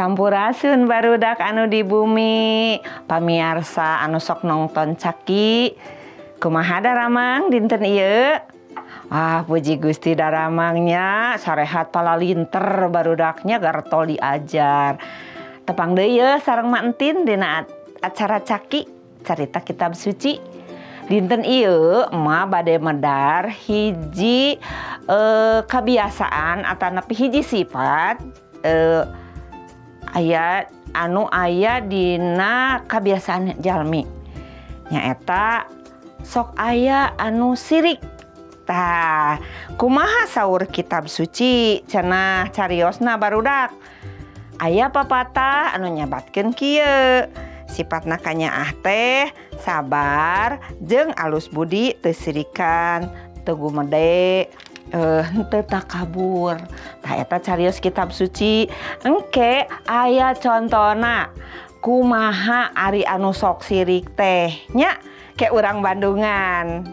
Sampurasun barudak anu di bumi, pamiarsa anu sok nongton Caki. Kumaha daramang dinten ieu? Ah, puji Gusti daramangnya sarehat palalinter barudaknya gartol diajar. Tepang deui ye sareng Mak Entin dina acara Caki Carita Kitab Suci. Dinten ieu emak bade medar hiji kebiasaan atanapi hiji sifat aya anu aya dina kebiasaan jalmi, nyaeta sok aya anu sirik. Tah, kumaha saur kitab suci cenah cariosna barudak? Aya papatah anu nyabatkeun kieu, sifatna kanyaah teh sabar jeung alus budi, teu sirikan, teu gumede, henteu takabur. Tah, eta carios kitab suci. Engke aya contona kumaha ari anu sok sirik teh nya, ke urang Bandungan.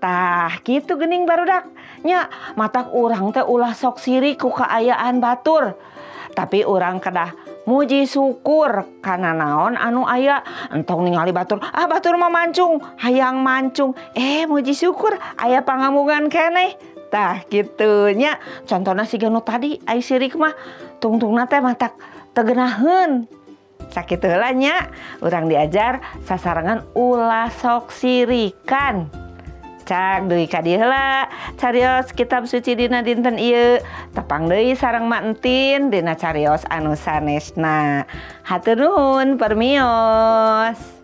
Tah, gitu gening barudak nya, matak urang teh ulah sok sirik ku kaayaan batur, tapi urang kedah muji syukur kana naon anu aya. Entong ningali batur, ah, batur mah mancung, hayang mancung, muji syukur aya pangamungan keneh. Tah, kitu nya contohna siga nu tadi. Ai sirik mah tungtungna teh matak teu geunaheun. Sakitu heula nya, urang diajar sasarengan ulah sok sirikan. Cak dugi ka dieu heula carios kitab suci dina dinten ieu. Tepang deui sareng Mak Entin dina carios anu sanesna. Hatur nuhun, permios.